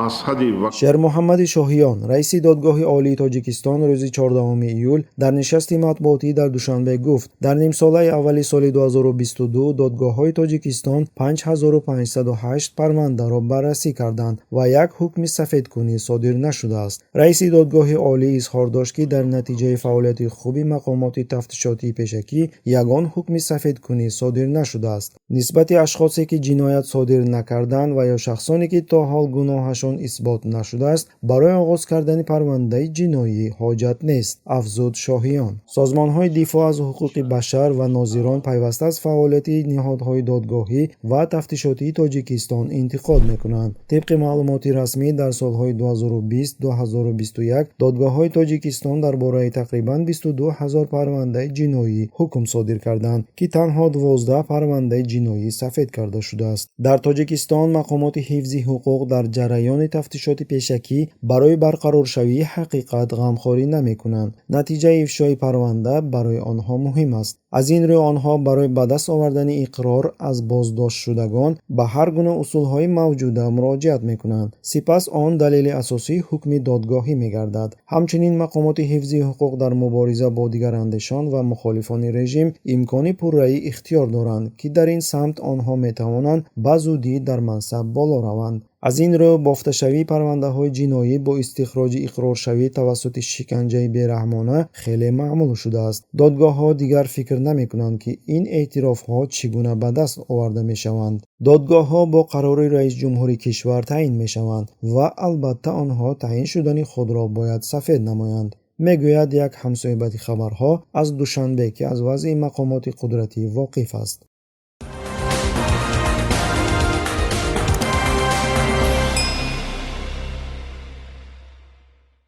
Аз ҳадди Шермуҳаммади Шоҳиён, раиси Додгоҳи Олии Тоҷикистон, рӯзи 14 июл дар нишасти матбуотӣ дар Душанбе гуфт, дар нимсолаи аввали соли 2022 додгоҳҳои Тоҷикистон 5508 парвандаро баррасӣ карданд ва як ҳукми сафедкунӣ содир нашудааст. Раиси Додгоҳи Олӣ изҳор дошт, ки дар натиҷаи фаъолияти хуби мақомоти тафтишотии пешакӣ ягон ҳукми сафедкунӣ содир нашудааст. Нисбати ашхосе, ки ҷиноят содир накарданд ва ё шахсоне, ки то ҳол гуноҳашон исбот нашудааст, барои оғоз кардани парвандаи ҷиноӣ ҳоҷат нест, афзуд Шоҳиён. Созмонҳои дифоъ аз ҳуқуқи башар ва нозирон пайваста аз фаъолияти ниҳодҳои додгоҳӣ ва тафтишотии Тоҷикистон интиқод мекунанд. Тибқи маълумоти расмӣ, дар солҳои 2020-2021 додгоҳҳои Тоҷикистон дар бораи тақрибан 22 ҳазор парвандаи ҷиноӣ ҳукм содир карданд, ки танҳо 12 парвандаи ҷиноӣ сафед карда шудааст. Дар Тоҷикистон мақомоти ҳифзи ҳуқуқ дар ҷараёни тафтишоти пешакӣ барои барқароршавии ҳақиқат ғамхорӣ намекунанд. Натиҷаи ифшои парванда барои онҳо муҳим аст. Аз ин рӯ онҳо барои ба даст овардани иқрор аз боздоштшудагон ба ҳар гуна усулҳои мавҷуда муроҷиат мекунанд. Сипас он далели асосии ҳукми додгоҳӣ мегардад. Ҳамчунин мақомоти ҳифзи ҳуқуқ дар мубориза бо дигарандешон ва мухолифони режим имкони пурраи ихтиёр доранд, ки дар ин самт онҳо метавонанд ба зудӣ дар мансаб боло раванд. Аз ин рӯ бофташавии парвандаҳои ҷиноӣ бо истихроҷи иқроршавӣ тавассути шиканҷаи бераҳмона хеле маъмул шудааст. Додгоҳҳо дигар фикр намекунанд, ки ин эътирофҳо чӣ гуна ба даст оварда мешаванд. Додгоҳҳо бо қарори раисҷумҳури кишвар таъин мешаванд ва албатта онҳо таъин шудани худро бояд сафед намоянд, мегӯяд як ҳамсӯҳбати хабарҳо аз Душанбе, ки аз вазъи мақомоти қудратӣ воқиф аст.